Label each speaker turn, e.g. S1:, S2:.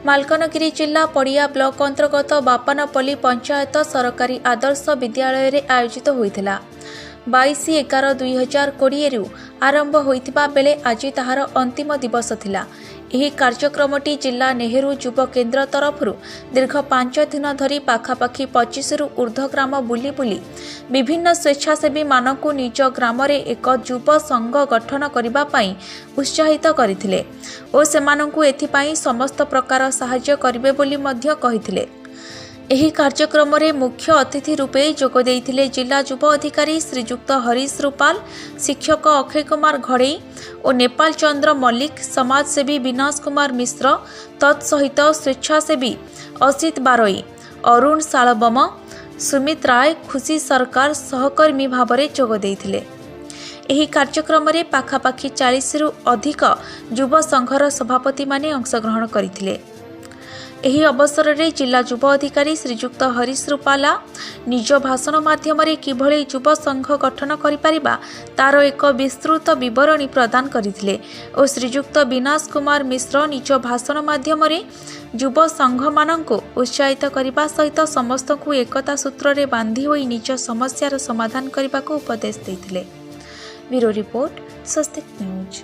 S1: ମାଲକାନଗିରି ଜିଲ୍ଲା ପଡ଼ିଆ ବ୍ଲକ ଅନ୍ତର୍ଗତ ବାପାନପଲ୍ଲୀ ପଞ୍ଚାୟତ ସରକାରୀ ଆଦର୍ଶ ବିଦ୍ୟାଳୟରେ ଆୟୋଜିତ ହୋଇଥିଲା। 22/11/2020ରୁ ଆରମ୍ଭ ହୋଇଥିବା ବେଳେ ଆଜି ତାହାର ଅନ୍ତିମ ଦିବସ ଥିଲା। ଏହି କାର୍ଯ୍ୟକ୍ରମଟି ଜିଲ୍ଲା ନେହେରୁ ଯୁବ କେନ୍ଦ୍ର ତରଫରୁ ଦୀର୍ଘ 5 ଦିନ ଧରି ପାଖାପାଖି 25ରୁ ଉର୍ଦ୍ଧ୍ୱ ଗ୍ରାମ ବୁଲି ବୁଲି ବିଭିନ୍ନ ସ୍ୱେଚ୍ଛାସେବୀମାନଙ୍କୁ ନିଜ ଗ୍ରାମରେ ଏକ ଯୁବ ସଂଘ ଗଠନ କରିବା ପାଇଁ ଉତ୍ସାହିତ କରିଥିଲେ ଓ ସେମାନଙ୍କୁ ଏଥିପାଇଁ ସମସ୍ତ ପ୍ରକାର ସାହାଯ୍ୟ କରିବେ ବୋଲି ମଧ୍ୟ କହିଥିଲେ। ଏହି କାର୍ଯ୍ୟକ୍ରମରେ ମୁଖ୍ୟ ଅତିଥି ରୂପେ ଯୋଗ ଦେଇଥିଲେ ଜିଲ୍ଲା ଯୁବ ଅଧିକାରୀ ଶ୍ରୀଯୁକ୍ତ ହରିଶ ରୁପାଲ, ଶିକ୍ଷକ ଅକ୍ଷୟ କୁମାର ଘଡ଼େଇ ଓ ନେପାଳ ଚନ୍ଦ୍ର ମଲ୍ଲିକ, ସମାଜସେବୀ ବିନାଶ କୁମାର ମିଶ୍ର, ତତ୍ସହିତ ସ୍ୱେଚ୍ଛାସେବୀ ଅସିତ ବାରୋଇ, ଅରୁଣ ଶାଳବମ, ସୁମିତ ରାୟ, ଖୁସି ସରକାର ସହକର୍ମୀ ଭାବରେ ଯୋଗ ଦେଇଥିଲେ। ଏହି କାର୍ଯ୍ୟକ୍ରମରେ ପାଖାପାଖି 40ରୁ ଅଧିକ ଯୁବ ସଂଘର ସଭାପତିମାନେ ଅଂଶଗ୍ରହଣ କରିଥିଲେ। ଏହି ଅବସରରେ ଜିଲ୍ଲା ଯୁବ ଅଧିକାରୀ ଶ୍ରୀଯୁକ୍ତ ହରିଶ ରୁପାଲା ନିଜ ଭାଷଣ ମାଧ୍ୟମରେ କିଭଳି ଯୁବ ସଂଘ ଗଠନ କରିପାରିବା ତାର ଏକ ବିସ୍ତୃତ ବିବରଣୀ ପ୍ରଦାନ କରିଥିଲେ ଓ ଶ୍ରୀଯୁକ୍ତ ବିନାଶ କୁମାର ମିଶ୍ର ନିଜ ଭାଷଣ ମାଧ୍ୟମରେ ଯୁବ ସଂଘମାନଙ୍କୁ ଉତ୍ସାହିତ କରିବା ସହିତ ସମସ୍ତଙ୍କୁ ଏକତା ସୂତ୍ରରେ ବାନ୍ଧି ହୋଇ ନିଜ ସମସ୍ୟାର ସମାଧାନ କରିବାକୁ ଉପଦେଶ ଦେଇଥିଲେ। Bureau report, Swastik news.